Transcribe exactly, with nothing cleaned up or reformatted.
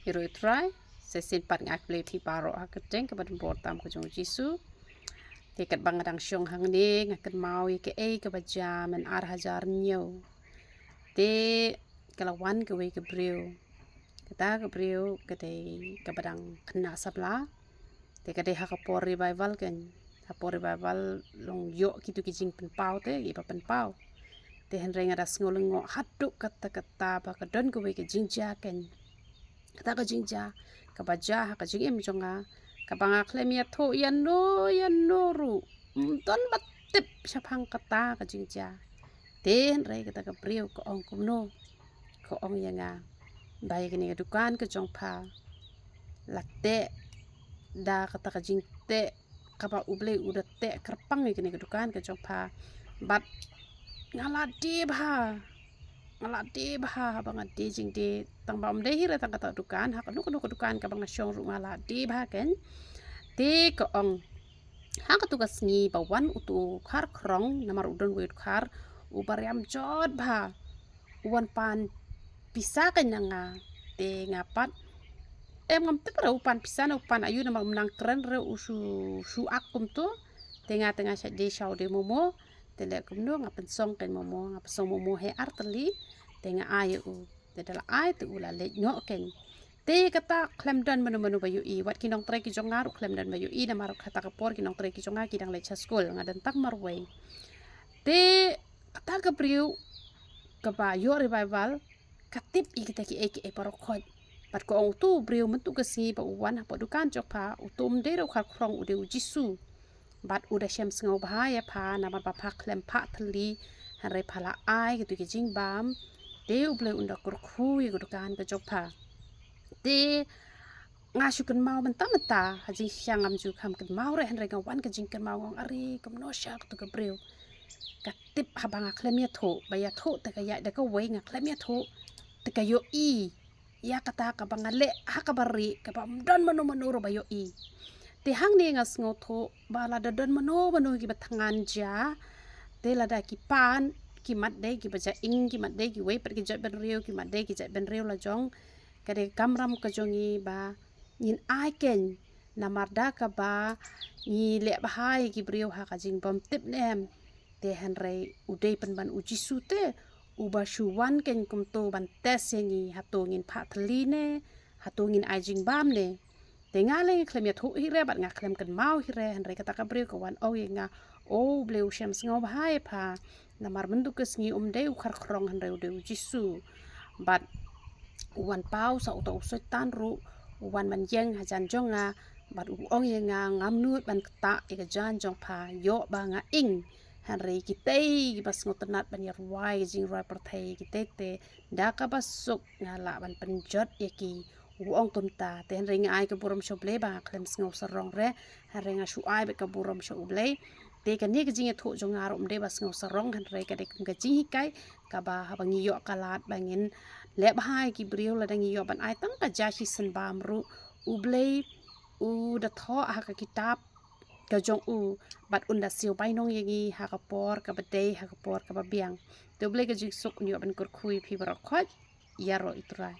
Ïaroh ïa u Trai. Sa shisien pat nga ai khublei ïa phi baroh ha ka kyrteng kaba donbor tam ka jong u Jisu. Te katba nga dang shong hangne nga kynmaw ïa kaei kaba jia mynta ar hajar hynñiew. Te ka la wan kawei ka briew. Kata ka briew ka dei kaba dang khynnah samla. Te ka dei ha ka por revival kein. Ha por revival long ïoh kito ki jingpynpaw te kiba pynpaw. Te hynrei nga da sngew lyngngoh haduh katta katta ba ka don kawei ka jingjia kein. Kata ka jingjia kaba jia ha ka jingim jong nga, kaba nga khlem ïathuh ïano ïano ruh. Ym don ba tip shaphang kata ka jingjia. Te hynrei kata ka briew ka ong kumno? Ka ong ïa nga ba ïa kane ka dukan ka jong pha la teh da kata ka jingteh kaba U Blei u da teh kyrpang ïa kane ka dukan ka jong pha. Bad nga la die bha. Nga la die bha haba nga die jingdie. Tang ba ym dei hi re tang kata ka dukan, ha kano kano ka dukan kaba nga shong ruh nga la die bha kein. Te ka ong, ha katu ka sngi ba wan utu u dkhar khrong, namar u don uwei u dkhar uba riam jot bha, u wan pan pisa kein na nga. Te nga pat, em, ngam tip re u pan pisa ne u pan aïu, namar um nang kren re u shu, shu ak kumto. Te nga, te nga shait die sha u die momo. Te leh kumno, nga pynsong kein momo, nga pynsong momo hi ar tylli. Te nga ai ïa u. Te da la ai te u la leit noh kein. Te kata khlem don mano mano ba ïohi, wat ki nongtrei ki jong nga ruh khlem don ba ïohi, namar kata ka por ki nongtrei ki jong nga ki dang leit sha skul, nga don tang marwei. Te kata ka briew kaba ïoh revival ka tip ïa kita kiei kiei baroh khoit. Bad ka ong, utu u briew mynta ka sngi ba u wan hapoh dukan jong pha, utu um dei re u dkhar khrong, u dei u Jisu. Bad u da shem sngewbha ïa pha namar ba pha khlem phah thylli, hynrei pha la ai kito ki jingbam. Te U Blei un da kyrkhu ïa ka dukan ka jong pha. Te nga shu kynmaw mynta mynta, ha jingshisha ngam ju kham kynmaw re, hynrei nga wan ka jingkynmaw, nga ong, are, kumno sha katu ka briew. Ka tip haba nga khlem ïathuh, ba ïathuh te ka ïaid da kawei, nga khlem ïathuh te ka ïohi ïa kata kaba nga leh ha kaba rieh, kaba ym don mano mano ruh ba ïohi. Te hangne nga sngewthuh ba lada don mano mano kiba thngan jia, te lada ki pan, ki mat dei kiba jia ing, ki mat dei kiwei pat ki jaitbynriew, ki mat dei ki jaitbynriew la jong, ka dei ka kamram ka jong ngi ba ngin ai kein, namar da kaba ngi leh bha ïa ki briew ha ka jingbymtip ne em. Te hynrei u dei pynban u Jisu te uba shu wan kein kumto ban test ïa ngi, hato ngin phah thylli ne, hato ngin ai jingbam ne. Te nga lei nga khlem ïathuh hi re bad nga khlem kynmaw hi re, hynrei kata ka briew ka wan ong ïa nga, o, U Blei u shem sngewbha ïa pha, namar mynta ka sngi um dei u dkhar khrong, hynrei u dei u Jisu. Bad u wan paw sa uta u Soitan ruh, u wan ban ïeng hajan jong nga, bad u ong ïa nga, ngam nud ban ktah ïa ka jaiñ jong pha, ïoh ba nga ing. Hynrei kitei kiba sngewtynnat ban ïarwai ka jingrwai pyrthei, kitei te da kaba suk nga lah ban pynjot ïa ki, u ong kumta. Te hynrei nga ai ka burom sha U Blei ba nga khlem sngewsarong re, hynrei nga shu ai bad ka burom sha U Blei. Te kane ka jingïathuh jong nga ruh ym dei ba sngewsarong, hynrei ka dei kum ka jinghikai kaba haba ngi ïoh ka lad ba ngin leh bha ïa ki briew, lada ngi ïoh ban ai tang ka jia shisien bam ruh, U Blei u da thoh ha ka kitab ka jong u, bad un da siew bainong ïa ngi ha ka por kaba dei, ha ka por kaba biang. Te U Blei ka jingsuk un ïoh ban kyrkhu ïa phi baroh khoit. Ïaroh ïa u Trai.